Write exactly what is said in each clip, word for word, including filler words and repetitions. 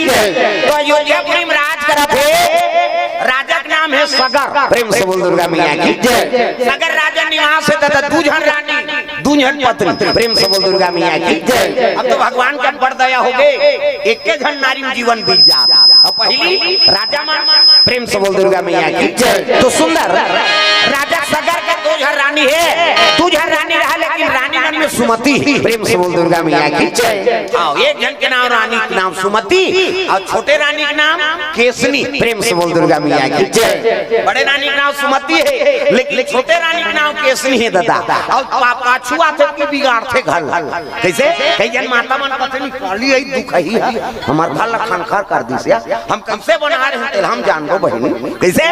तो अयोध्यापुरी में राज करत हे, राजा के नाम हे सगर। प्रेम से बोल दुर्गा मैया की जय। सगर राजा निवास हे, तथा दू झन रानी, दू झन पत्नी। प्रेम से बोल दुर्गा मैया की जय। अब तो भगवान के बड़ दया होगे, एके झन नारी में जीवन बीत जात। अब पहली राजा मन, प्रेम से बोल दुर्गा मैया की जय। तो सुंदर राजा सगर के दू झन रानी हे, दू झन रानी रहा, लेकिन रानी मन में सुमति हे। प्रेम से बोल दुर्गा मैया की जय। हाँ, एक झन के नाम रानी के नाम सुमति अउ छोटे रानी के नाम केसनी। प्रेम से बोल दुर्गा मैया की जय। बड़े रानी के नाम सुमति हे, लेकिन छोटे रानी के नाम केसनी हे दादा। अउ पा-, पाछू आथे कि बिगाड़थे घर। कइसे? कई झन माता मन कथे, "नी, काली आई दुखही हे, हमर घर ला खंखर कर दिस हे, हम कइसे बनाय रहेन तेला हम जानबो बहिनी।" कइसे?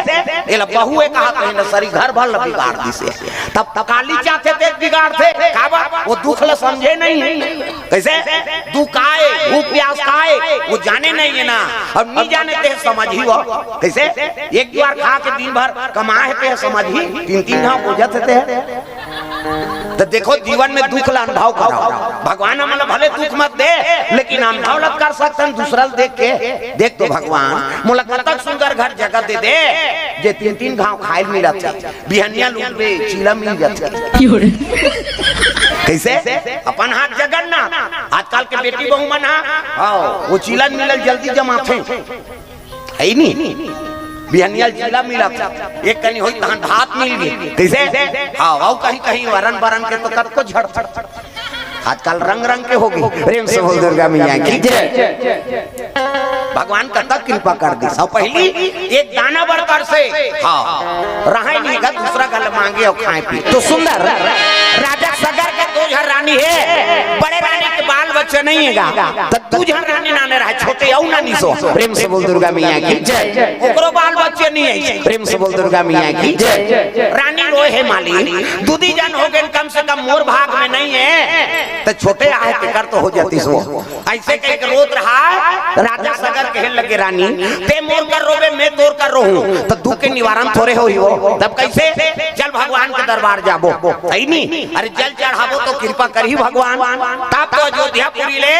एला बहू ए कहा कहे न सरी घर भर ला बिगाड़ दिस हे। तब काली चाहथे ते बिगाड़थे, काबर? वो दुख ला समझे नहीं। कइसे? दुख आय, भूख प्यास आय, वो जाने नहीं हे ना। अउ नी जाने ते समझही वो। कइसे? एक बार खा के दिन भर कमाय हे ते समझही, तीन तीन घांव बोझत हे ते। त देखो, जीवन में दुख ला अनुभव कराओ। भगवान हमन ला भले दुख मत दे, लेकिन अनुभव ला कर सकथन दूसरा ला देख के। देख तो भगवान, मोला कतक सुंदर घर जगह दे दे, जे तीन तीन घांव खाय ल मिलत हे, बिहनिया ल उठबे, चीला मिल जाथे। कइसे? अपन हाथ जगन्नाथ। आजकल के बेटी बहू मन हा, हाँ, वो चीला मिलल जल्दी जमाथे। हे नी? बिहनिया ल चीला मिलत हे। एक कनी होई तहां भात मिल गे। कइसे? हाँ, अउ कहीं कहीं वरन बरन के तो कतको झड़थे। आजकल रंग रंग के होगे। प्रेम से बोल दुर्गा मैया की जय। भगवान कतक कृपा कर दिस। अउ पहली एक दाना बरतस हे, हाँ, रहय नहीं गा, दूसरा घर मांगे अउ खाय पी। तो सुंदर राजा सगर के दू झन रानी हे, बड़े रानी के बाल बच्चा नहीं हे गा, त दू झन रानी नाने रहय, छोटे अउ नानी सो। प्रेम से बोल दुर्गा मैया की जय। ओकरो बाल बच्चे नहीं हे। प्रेम से बोल दुर्गा मैया की जय। रानी रोय हे, मालिक, दू दी झन होगेन, कम से कम मोर भाग में नहीं हे, त छोटे आय तेकर तो हो जातिस वो। अइसे कहिके रोत रहय, राजा सगर कहे लगे, "रानी, ते मोर कर रोबे, मैं तोर कर रोहूं, त दुख के निवारण थोरे होही वो।" तब कइसे? चल भगवान के दरबार जाबो। हे नी? अरे जल चढ़ाबो तो कृपा करही भगवान। तब तो अयोध्यापुरी ले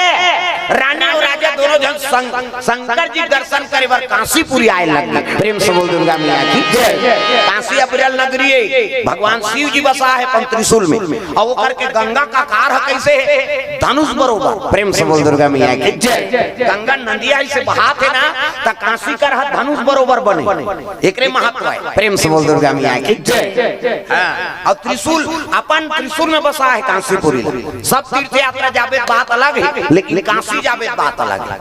रानी अउ राजा दोनों झन संग, शंकर जी के दर्शन करे बर कांसीपुरी आय लगे। प्रेम से बोल दुर्गा मैया की जय। कांसी अविरल नगरी हे, भगवान शिव जी बसा हे अपन त्रिशूल में। अउ ओकर के गंगा के आकार ह कइसे हे? धनुष बरोबर। प्रेम से बोल दुर्गा मैया की जय। गंगा नदिया अइसे बहाथे ना, त कांसी कर ह धनुष बरोबर बने। एकरे महत्व हे। प्रेम से बोल दुर्गा मैया की जय। हाँ, अउ त्रिशूल, अपन त्रिशूल में बसा हे कांसीपुरी। सब तीर्थ यात्रा जाबे त बात अलग हे, लेकिन कांसी जाबे त बात अलग हे।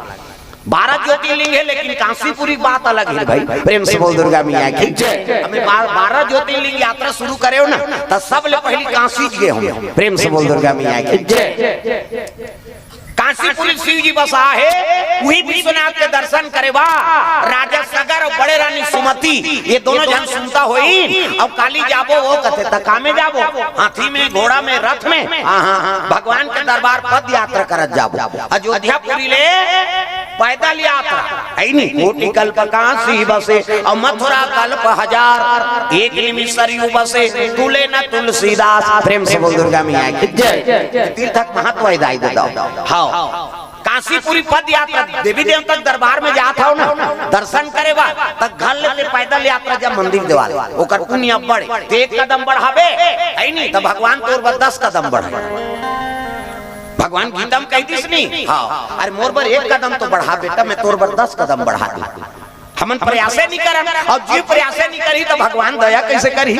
बारह ज्योतिर्लिंग हे, लेकिन कांसीपुरी बात अलग हे भाई। प्रेम से बोल दुर्गा मैया की जय। अभी बा-, बारह ज्योतिर्लिंग यात्रा शुरू करे हो ना, त सबले पहली कांसी गे हो। प्रेम से बोल दुर्गा मैया की जय। कांसीपुरी शिव जी बसा हे, उही विश्वनाथ के दर्शन करे बर राजा सगर अउ बड़े रानी सुमति, ये दोनों झन सुनता होई। अउ काली जाबो वो कथे, त कामे जाबो, हाथी में, घोड़ा में, रथ में, हाँ, हाँ, हाँ, भगवान के दरबार पद यात्रा करत जाबो। अयोध्यापुरी ले पैदल यात्रा, हे नी? कोटि कल्प कांसी बसे, अउ मथुरा कल्प हजार, एक निमिष सरयू बसे, तुले न तुलसीदास। प्रेम से बोल दुर्गा मैया की जय। तीर्थ के महत्व हे दाई ददा। हाँ, कांसीपुरी पद यात्रा, देवी देवता के दरबार में जात हव ना, दर्शन करे बर, त घर ले पैदल यात्रा जा मंदिर देवाल, ओकर पुण्य अब्बड़ हे। ते एक कदम बढ़ाबे, हे नी, त भगवान तोर बर दस कदम बढ़ाही। भगवान गीता में कहि दिस नी, हाँ, अरे मोर बर एक कदम तो बढ़ा बेटा, मैं तोर बर दस कदम बढ़ा दूं। हमन प्रयासे नहीं करन, अउ जीव प्रयासे नहीं करही त भगवान दया कइसे करही?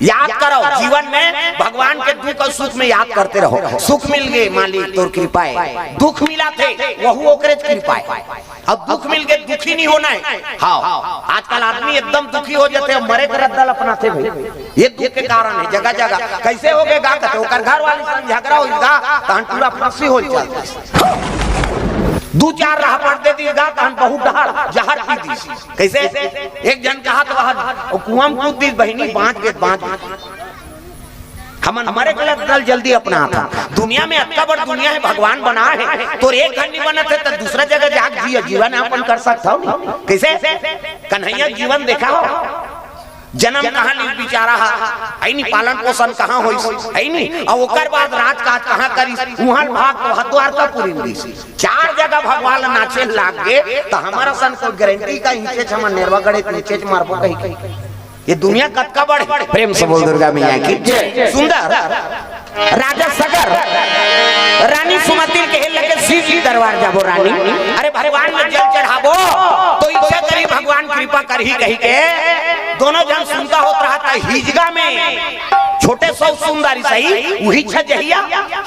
याद करव, जीवन में भगवान के दुख अउ सुख में याद करते रहो। सुख मिल गे, मालिक तोर कृपा हे। दुख मिलत हे, वहू ओकरे कृपा हे। अउ दुख मिल गे, दुखी नहीं होना हे। हाँ, आजकल आदमी एकदम दुखी हो जाथे, मरे के रद्दा ल अपनाथे भाई। ये दुख के कारण हे जगह जगह। कइसे होगे गा कथे, ओकर घर वाली संग झगड़ा होइस गा, तहन टूरा फांसी हो चल। दू चार रहपट दे दिस गा, तहन बहुत डहर जहर पी दिस। कइसे? एक झन कहा तो वह कुआं में कूद दिस, बहिनी बांच गे, बांच गे। हमन मरे के रद्दा ल जल्दी अपनाथन। दुनिया में अतका बड़ दुनिया हे, भगवान बनाय हे, तोर एक घर नहीं बनत हे त दूसरा जगह जाके जिया, जीवन यापन कर सकथव नहीं। कइसे? कन्हैया जीवन देखा हो? जन्म कहाँ ली बिचारा हा, है नी, पालन पोषण कहाँ होइस, है नी, अउ ओकर बाद राजकाज कहाँ करिस, उहाँ भाग तो द्वारकापुरी में दिस। चार जगह भगवान ल नाचे लाग गे, त हमर असन कोई गारंटी का नीचे छमा नेरवा गड़े नीचे च मारबो कही कही। ये दुनिया कतका बड़े। प्रेम से बोल दुर्गा मैया की जय। सुंदर राजा सगर रानी सुमति ल कहे लगे, "शिव जी दरबार जाबो रानी, अरे भगवान में जल चढ़ाबो, तो इच्छा करी भगवान कृपा करही," कही के दोनों जन सुनता होत रहा था हिजगा में। छोटे सौ सुंदरी सही, उही छा जहिया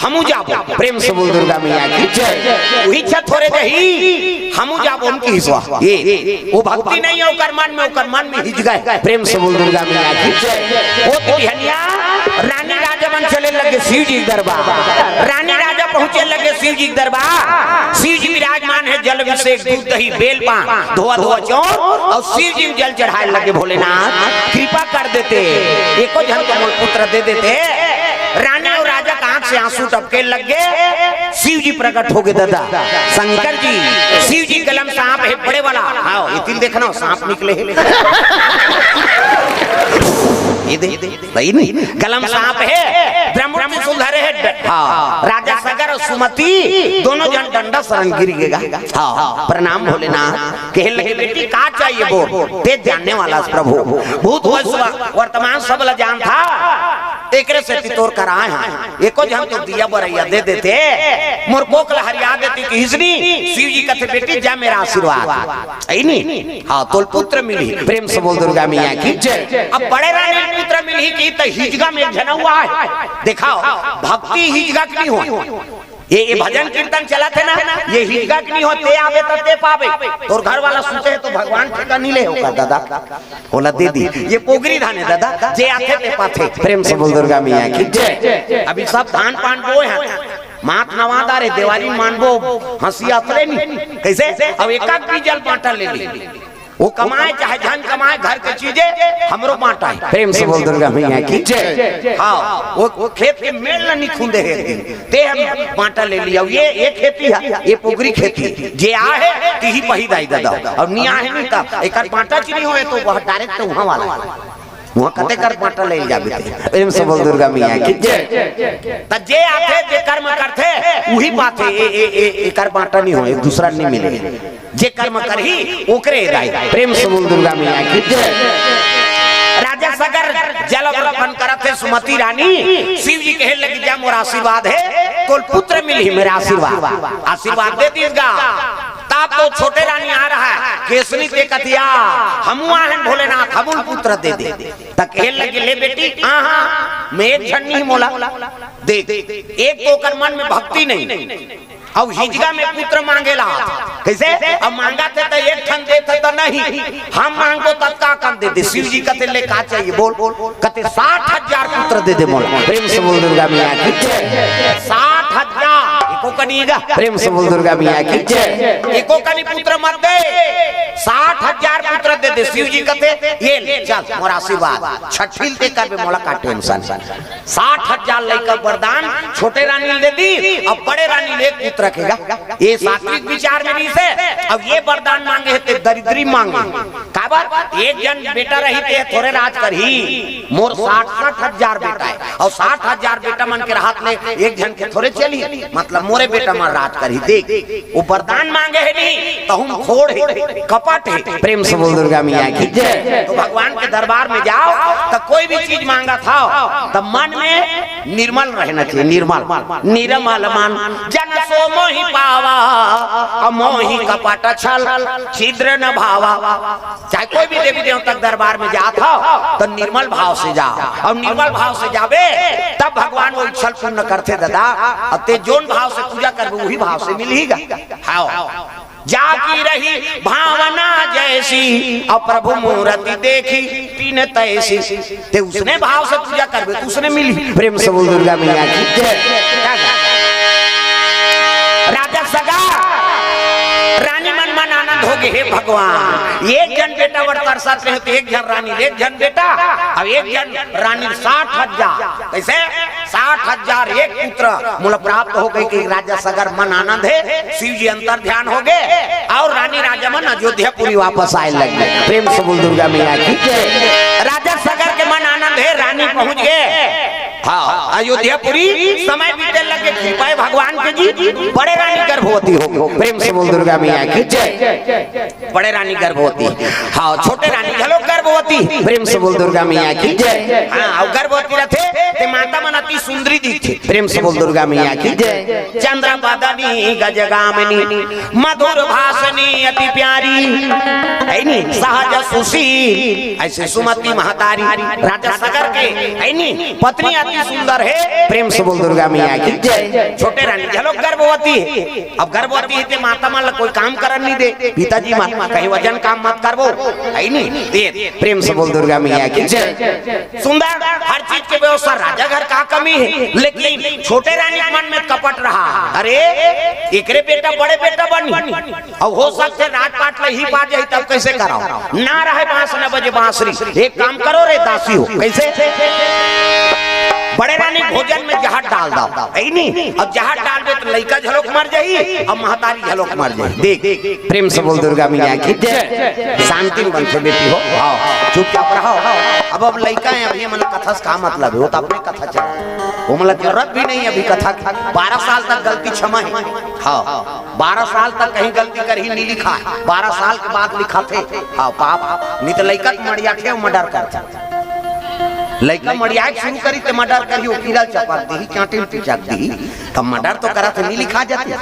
हमू जाबो। प्रेम से बोल दुर्गा मैया की जय। उही छा थोरे जही हमू जाबो उनकी हिसवा। ये, वो भक्ति नहीं है ओकर मन में, ओकर मन में हिजगा हे। प्रेम से बोल दुर्गा मैया की जय। वो तो बिहनिया रानी राजा मन चले लगे शिव जी के दरबार। रानी राजा पहुंचे लगे शिव जी के दरबार। शिव जी विराजमान है, जल अभिषेक, दूध, दही, बेल पान, धोआ धोआ चौर, अउ शिव जी में जल चढ़ाए लगे, "भोलेनाथ, कृपा कर देते, एको झन को मोल पुत्र दे देते।" रानी अउ राजा के आंख से आंसू टपके लगे। शिव जी प्रकट हो गे दादा। शंकर जी, शिव जी गला म सांप हे बड़े वाला। हाँ, ये तीन देखना, सांप निकले हे। ये दे, सही नहीं, गला म सांप हे, ब्रह्मूर्ति सुलधरे हे। हाँ, राजा सगर अउ सुमति दोनों जन डंडा सरन गिर गेगा। हाँ, प्रणाम भोलेनाथ। कहे लगे, "बेटी, का चाहिए बोल, ते जानने वाला प्रभु।" भूत भविष्य वर्तमान सब ला जानथा, एकरे सेती तोर करा आए हंव। एको झन तो दिया बरइया दे देते, मोर कोख ला हरिया देती कि हिसनी। शिव जी कथे, "बेटी जा, मेरा आशीर्वाद।" है नी? हाँ, तोल पुत्र मिलही। प्रेम से बोल दुर्गा मैया की जय। अब बड़े रानी ल पुत्र मिलही कि त हिजगा में एक झन अउ आए। देखाव, भक्ति हिजगा के नहीं हो। ये, ये भजन कीर्तन चलत हे ना, ये हिजगा के नहीं हो, ते आबे त ते पाबे। तोर घर वाला सुते हे तो भगवान ठेका नहीं ले होगा दादा। ओला दे दी। ये पोगरी धान हे दादा, जे आथे ते पाथे। प्रेम से बोल दुर्गा मैया की जय। अभी सब धान पान बोए हन, मात नवा डारे, देवारी मानबो, हंसी आतले नी। कैसे? अब एक एक बीजल बांटा ले ली। वो कमाए चाहे झन कमाए, घर के चीजें हमरो बांटा हे। प्रेम से बोल दुर्गा मैया की जय। हाँ, वो, वो खेत के मेड़ ल नहीं खूंदे हे, ते हम बांटा ले लिया। ये, ये खेती हे, ये पोगरी खेती, जे आहे तिही पही दाई दादा, अउ नी आहे नहीं त एकर बांटा च नहीं होए तो वह डायरेक्ट वहाँ वाला हे। वहाँ कते कर बांटा ले जाबे ते। प्रेम से बोल दुर्गा मैया की जय। त जे आथे, जे कर्म करथे, उही पाथे। ए, ए, ए, एकर बांटा नहीं होए, दूसरा नहीं मिले। जे कर्म करही, ओकरे दाई। प्रेम से बोल दुर्गा मैया की जय। राजा सगर जल अर्पण करत हे सुमति रानी, शिव जी कहे लगी, "जा मोर आशीर्वाद हे, तोल पुत्र मिलही, मेरा आशीर्वाद।" आशीर्वाद दे दीस गा। तब तो छोटे रानी आ रहा हे, केसनी ते कथिया, "हमू आहन भोलेनाथ, हमू ल पुत्र दे दे।" त कहे लगी, "ले बेटी, हाँ, हाँ, मैं एक झन नहीं मोला। देख, एक तो ओकर मन में भक्ति नहीं, अउ हिजगा में पुत्र मांगे ला। कैसे? अब मांगा थे त एक ठन देथे त नहीं, हम मांगबो तब का कन दे दे?" शिव जी कथे, "ले का चाहिए बोल?" कथे, "साठ हजार पुत्र दे दे मोला।" प्रेम से बोल दुर्गा मैया की जय। साठ हजार, एको कनी गा। प्रेम से बोल दुर्गा मैया की जय। एको कनी पुत्र मत दे, साठ हजार पुत्र दे दे। शिव जी कथे, "ये ले, चल, मोर आशीर्वाद, छठिल ते करबे, मोला का टेंशन।" साठ हजार लइका वरदान छोटे रानी ल दे दी, अब बड़े रानी ल एक पुत्र रखेगा। ये सात्विक विचार में नहीं से। अब ये वरदान मांगे हे ते दरिद्री मांगे। काबर? एक झन बेटा रही ते थोरे राज करही, मोर साठ, साठ हजार बेटा हे, अउ साठ हजार बेटा मन के रहत ले एक झन के थोरे चली, मतलब मोरे बेटा मन राज करही। देख, वो वरदान मांगे हे नहीं, त हम खोड़ हे, कपट हे। प्रेम से बोल दुर्गा मैया की जय। तो भगवान के दरबार में जाव, त कोई भी चीज मांगत हव, त मन में निर्मल रहना चाहिए, निर्मल। "निर्मल मन जन सो मोहि पावा, अमोहि कपट छल छिद्र न भावा।" चाहे कोई भी देवी देवता के दरबार में जात हव, त निर्मल भाव से जाव, अउ निर्मल भाव से जाबे, तब भगवान वो इच्छा ल पूर्ण करथे दादा। अउ ते जोन भाव से पूजा करबे, उही भाव से मिलही गा। हाँ। "जा की रही भावना जैसी, अउ प्रभु मूरति देखी तिन तैसी।" ते उसने भाव से पूजा करबे, त उसने मिलही। प्रेम से बोल दुर्गा मैया की जय। राजा सगा, रानी मन मन आनंद हो गे, "हे भगवान, एक झन बेटा बर तरसत रहे त एक झन रानी, एक झन बेटा, अउ एक झन रानी, साठ हजार।" कैसे? आठ हजार एक पुत्र मोला प्राप्त हो गई कि राजा सगर मन आनंद हे, शिव जी अंतर ध्यान हो गए और रानी राजा मन अयोध्यापुरी वापस आए लग गए। प्रेम से बोल दुर्गा मैया की जय। राजा सगर के मन आनंद हे, रानी पहुंच गए। हाँ, अयोध्यापुरी समय बीते लग गए। कृपा है भगवान के जी, बड़े रानी गर्भवती हो गई। प्रेम से बोल दुर्गा मैया की जय। बड़े रानी गर्भवती, हाँ, छोटे रानी घलो गर्भवती। प्रेम से बोल दुर्गा मैया की जय। हाँ, अउ गर्भवती रथे ते माता मन अति सुंदरी दिखथे। प्रेम से बोल दुर्गा मैया की जय। चंद्र बदनी गजगामिनी, मधुर भाषणी अति प्यारी, है नी, सहज सुशील, ऐसे सुमति महतारी। राजा सगर के, है नी, पत्नी अति सुंदर है। प्रेम से बोल दुर्गा मैया की जय। छोटे रानी घलो गर्भवती है। अब गर्भवती हे ते माता मन ला कोई काम करन नहीं दे, पिताजी मन कहीं वजन काम मत करबो, है नी? ते प्रेम से बोल दुर्गा मैया की जय। सुंदर, हर चीज के व्यवस्था राजा घर का कमी है, लेकिन छोटे रानी के मन में कपट रहा। अरे, एकरे बेटा बड़े बेटा बनी, अब हो सकथे राजपाट ला ही पा जाही, तब कैसे कराओ? ना रहे बांस न बजे बांसुरी, एक काम करो रे दासी हो, कैसे? बड़े रानी भोजन में जहर डाल दो, है नी? अब जहर डालबे तो लइका घलोक मर जाही, अब महतारी घलोक मर जाही। देख, प्रेम से बोल दुर्गा मैया की जय। शांति में बनथे बेटी हो, हाँ, चुपचाप रहो। अब, अब लइका है, अभी मन कथा से का मतलब है, वो तो अपने कथा चल, वो मतलब जरूरत भी नहीं अभी कथा की। बारह साल तक गलती क्षमा है। हाँ, बारह साल तक कहीं गलती करही नहीं लिखा है, बारह साल के बाद लिखाथे। हाँ, पाप नहीं तो लइका तो मड़ियाथे, मर्डर करथे। लइका मड़ियाए के शुरू करी ते मर्डर करही, वो कीड़ा चपक दीही, चांटी में पिचक दीही, तब मर्डर तो करत हे, नहीं लिखा जाती।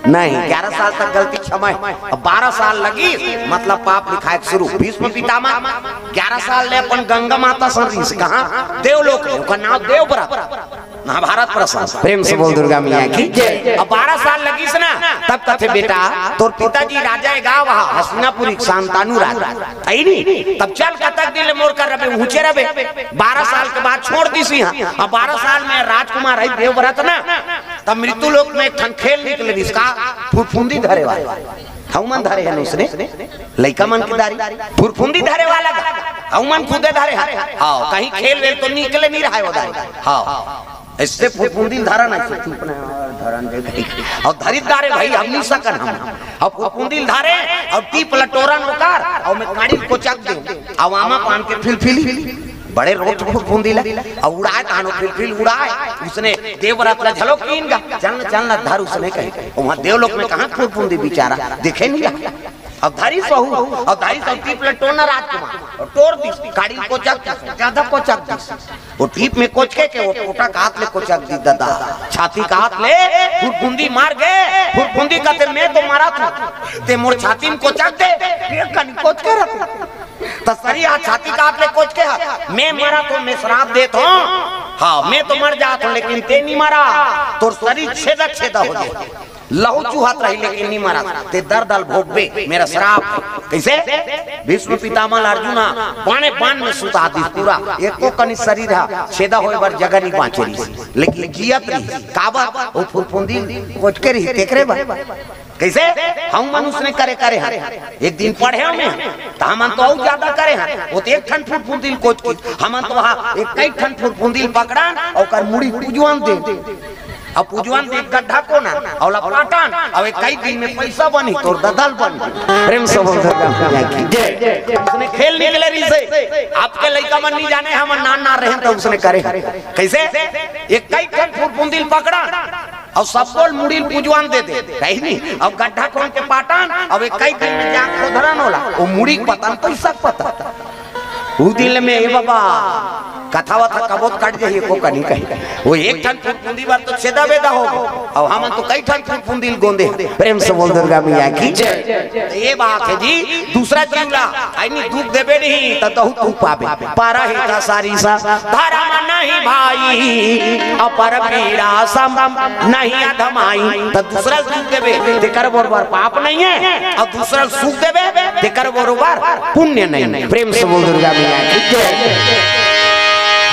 नहीं, ग्यारह साल तक गलती क्षमा है, अब बारह साल लगी, मतलब पाप लिखाए के शुरू। भीष्म पितामह ग्यारह साल ले अपन गंगा माता सन रहिस, कहाँ? देवलोक में, ओकर नाम देवव्रत। महाभारत प्रसंग। प्रेम से बोल दुर्गा मैया की जय। अब बारह साल लगिस ना, तब कथे, "बेटा, तोर पिताजी राजा ए गाँव हा, हस्तिनापुरी, शांतनु राजा, है नी? तब चल, कतक दिन ले मोर कर रबे, ऊंचे रबे।" बारह साल के बाद छोड़ दिस इहाँ। अब बारह साल में राजकुमार है देवव्रत ना, तब मृत्यु लोक में एक ठन खेल निकले, इसका फुरफुंदी धरे वाला। हऊ मन धरे हन उसने, लइका मन के दारी, फुरफुंदी धरे वाला गा, हऊ मन खुदे धरे हन। हाँ, कहीं खेल वेल तो निकले नहीं रहा है वो दारी। हाँ, ऐसे फुरफुंदी धरन, ऐसे चुप नहीं, धरन दे भाई। अउ धरित दारे भाई, हम नहीं सकन हम। अउ फुरफुंदी धरे, अउ टीप लटोरन ओकर, अउ मैं काड़ी कोचक दे, अउ आमा पान के फिलफिली, बड़े रोट फुरफुंदी ले, अउ उड़ाए तानो फिलफिल उड़ाए, उसने देवव्रत ला झलो कीन गा, "चल न, चल न, धर," उसने कही। वहाँ देवलोक में कहाँ फुरफुंदी बेचारा, देखे नहीं गा। अब धरिस वहू, अब धरिस अउ टीप लटोरना राजकुमार, अउ टोर दिस, काड़ी कोचक दिस, ज्यादा कोचक दिस। वो टीप में कोचके के, वो पोटा के हाथ ले कोचक दिस ददा। छाती के हाथ ले, फुरफुंदी मार गे, फुरफुंदी कहते, "मैं तो मरत हूँ, ते मोर छाती में कोचक दे, ये कनी कोचके रहते।" त सरी हा छाती के हाथ ले कोचके हा, "मैं मरत हूँ, मैं श्राप देत हूँ, हाँ, मैं तो मर जात हूँ, लेकिन ते नहीं मरा, तोर शरीर छेदा छेदा हो जाए।" लहू चुहत रही लेकिन नी मरत, ते दर्द ल भोगबे, मेरा श्राप है। कैसे? भीष्म पितामह अर्जुन हा, बाने बान में सुता दिस पूरा, एको कनी शरीर हा छेदा होए बर जगह नी बांचे रहिस, लेकिन जियत रहिस। काबर? वो फुरफुंदी कोचके रहिस, तेकरे बर। कैसे? हम मन उसने करे, करे हन। एक दिन पढ़े हन, त हमन तो अउ ज्यादा करे हन। वो तो एक ठन फुरफुंदी ल कोचके, हमन तो वहाँ एक कई ठन फुरफुंदी ल पकड़न, ओकर मुड़ी पुजवन दे। अब पुजवन दे गड्ढा कोना, अउ ओला पाटन, अउ एक कई दिन में पैसा बनही, तोर ददा ल बनही। प्रेम से बोल दुर्गा मैया की जय। उसने खेल निकले रहिसे, आपके लइका मन नहीं जाने, हमन नान नान रहे तो उसने करे। कैसे? एक कई ठन फुरफुंदी ल पकड़न, अउ सबो ल मुड़ी ल पुजवन दे दे, कही नहीं, अउ गड्ढा कोन के पाटन, अउ एक कई दिन में जान खोधरन ओला, वो मुड़ी के पतन, पैसा के पतन। उ दिन ले में, ए बाबा, कथा वथा कबो त कट जाही, एको कनी कही। वो एक ठन फुरफुंदी बर तो छेदा बेदा हो, अउ हमन तो कई ठन फुरफुंदी ल गोंदे। प्रेम से बोल दुर्गा मैया की जय। ये बात है जी, दूसरा जीव ला, आई नी दुख देबे नहीं, त तहू तू पाबे। पारा ही का सारी सा, धर्म नहीं भाई, अपर पीड़ा सम नहीं अधमाई। त दूसरा ल दुख देबे, तेकर बरोबर पाप नहीं है, अउ दूसरा ल सुख देबे, तेकर बरोबर पुण्य नहीं। प्रेम से बोल दुर्गा मैया की जय।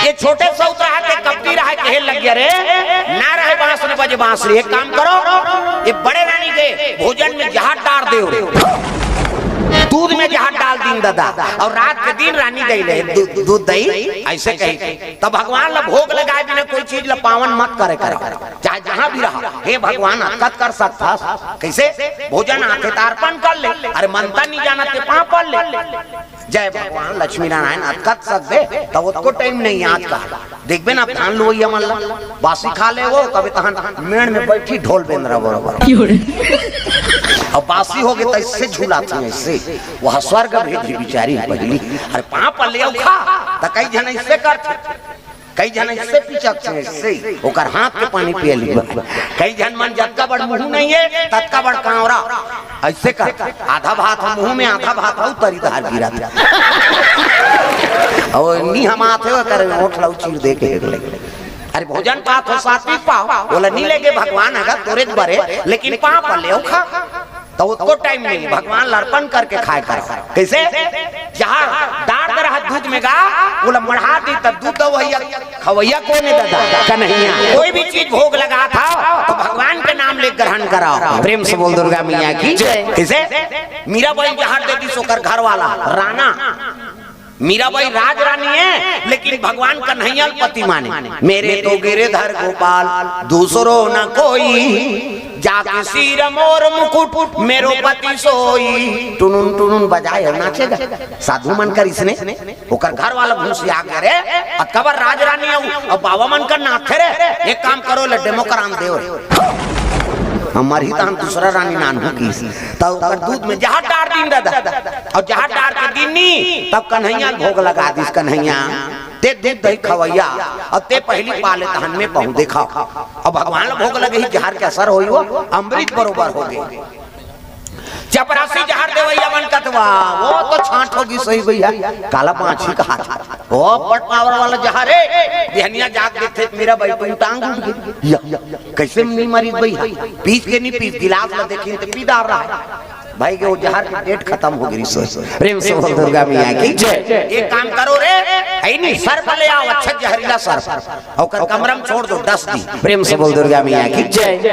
ये छोटे सौत रहा के कपटी रहा के हेल लग गया रे, ना रहे बांस न बजे बांसुरी। एक काम करो, ये बड़े रानी के भोजन में जहर डार दे रे। दूध में जहर डाल दीन दादा, अउ रात के दिन रानी दई ले दूध, दूध दई, अइसे कही। त भगवान ला भोग लगाए बिना कोई चीज ला पावन मत करे करा, चाहे जहां भी रहा। हे भगवान, अतका त कर सकथस, कइसे? भोजन आथे त अर्पण कर ले, अरे मनता नहीं जाना ते पांव पड़ ले। जय भगवान लक्ष्मी नारायण, अतका त कर सकबे, त ओतको टाइम नहीं आज का। देखबे ना, धान लुवइया मन ला बासी खा ले वो, तबे तहन मेड़ में बैठी ढोल बेंदरा बरोबर। अउ बासी होगे त अइसे झुलाथे, अइसे। वह स्वर्ग भेजी बिचारी पहिली। अरे पांव पड़ ले अउ खा, त कई झन अइसे करथे, कई झन अइसे पिचकथे, अइसे। ओकर हाथ के पानी पिए ली। कई झन मन जतका बड़ मुंह नहीं है, ततका बड़ कांवरा। अइसे कर, आधा भात ह मुंह में, आधा भात ह तरी धार गिरा। अउ नी हम आथे, ओकर ओठ ला चीर दे के हेर ले। अरे भोजन पात हो, सात्विक पाव, ओला नी लेगे भगवान, अगर तोरे बरे, लेकिन पांव पड़ ले अउ खा। त ओतको टाइम नहीं, भगवान ला अर्पण करके खाए करा। कइसे? जहां डार दे रहा दूध में गा, ओला मढ़ा दी त दूध दवइया खवइया कोन हे दादा? कन्हैया। कोई भी चीज भोग लगाथव त भगवान के नाम ले ग्रहण कराव। प्रेम से बोल दुर्गा मैया की जय। कइसे? मीराबाई जहर दे दिस ओकर घर वाला राना। मीराबाई राज रानी हे, लेकिन भगवान कन्हैया ल पति माने। मेरे तो गिरधर गोपाल दूसरो न कोई, जाके सिर मोर मुकुट मेरो पति सोई। टुनुन टुनुन बजाए अउ नाचेगा। साधु मन कर इसने, ओकर घर वाला भूसिया गे रे, अतका बड़ राज रानी अउ, अउ बाबा मन कर नाथे रे, एक काम करो, ले डेमो करान देव रे। हमर ही तहन दूसरा रानी नानहू किस, त ओकर दूध में जहर डार दीन दादा, अउ जहर डार के दीन नी, तब कन्हैया ल भोग लगा दिस, कन्हैया ते दूध दही खवइया, अउ ते पहिली पा ले तहन में पाहूं, देखा। अउ भगवान ल भोग लगे ही, जहर के असर होई, वो अमृत बरोबर होगे। चपरासी जहर देवइया मन कथवा, वो तो छांट होगी सही भैया, काला पाछी कहा था। वो बड़ पावर वाला जहर हे, बिहनिया जाग देथे, मीराबाई के टांग उठ गई। या, कइसे नी मरिस भैया? पीस के नी पीस, गिलास ला देखिन त पी डार रहा हे। भाई के वो जहर के डेट खतम हो गई। सो प्रेम से बोल दुर्गा मैया की जय। एक काम करो रे, है नी, सर्प ले आओ, अच्छा जहरीला सर्प, ओकर कमरा में छोड़ दो, डस दी। प्रेम से बोल दुर्गा मैया की जय।